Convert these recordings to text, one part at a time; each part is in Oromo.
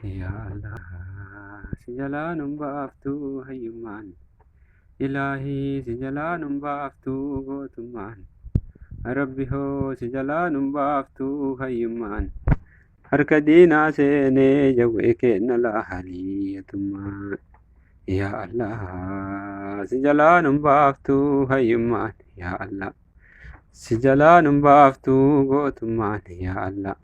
Yaa Allah si jalaa nun baaftuu hayyummaan, Ilaahii si jalaa nun baaftuu gootummaan, Rabbi hoo si jalaa nun baaftuu hayyummaan, harka diinaa seenee jawwee kenna laahaliyatummaan. Yaa Allah si jalaa nun baaftuu hayyummaan, yaa Allah si jalaa nun baaftuu gootummaan, yaa Allah.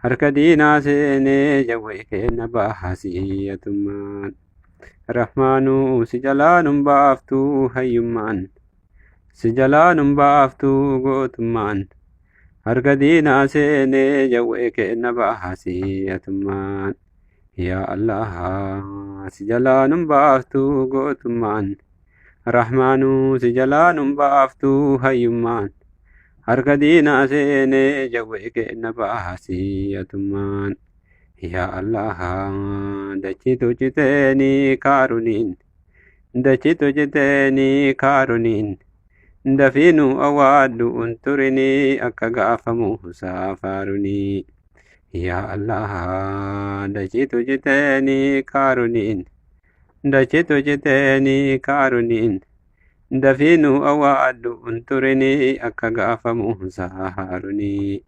Harka diinaa seenee jawwee kenna baasiyyatummaan. Rahmaanuu si jalaa nun baaftuu hayyummaan. Si jalaa nun baaftuu gootummaan. Harka diinaa seenee jawwee kenna baasiyyatummaan. Yaa Allah si jalaa nun baaftuu gootummaan. Rahmaanuu si jalaa nun baaftuu hayyummaan. Harka diinaa seenee jawwee kenna baasiyyatummaan. Yaa Allah dachiitu citeeni kaaruniin. Dachiitu citeeni kaaruniin. Dafiinu awwaadhu unturinii akka gaafamu saafaarunii. Yaa Allah dachiitu citeeni kaaruniin. Dachiitu citeeni kaaruniin. Dafiinu awwaadhu unturinii akka gaafamu sahaarunii.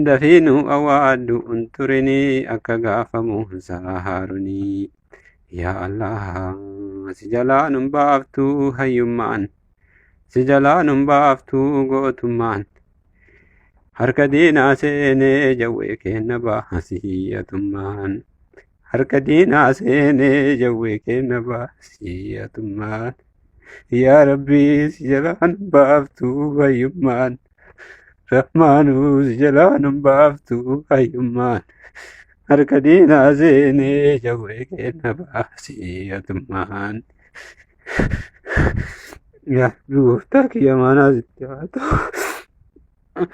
Dafiinu awwaadhu unturinii akka gaafamu sahaarunii. Yaa Allah si jalaa nun baaftuu hayyummaan. Si jalaa nun baaftuu gootummaan. Harka diinaa seenee jawwee kenna baasiyyatummaan. Harka diinaa seenee jawwee kenna baasiyyatummaan. Yaa Rabbii si jalaa nun baaftuu hayyummaan. Rahmaanuu si jalaa nun baaftuu hayyummaan. Harka diinaa seenee jawwee kenna baasiyyatummaan. Yaa Rabbi gooftaa kiyya maanaa sitti haa ta'u.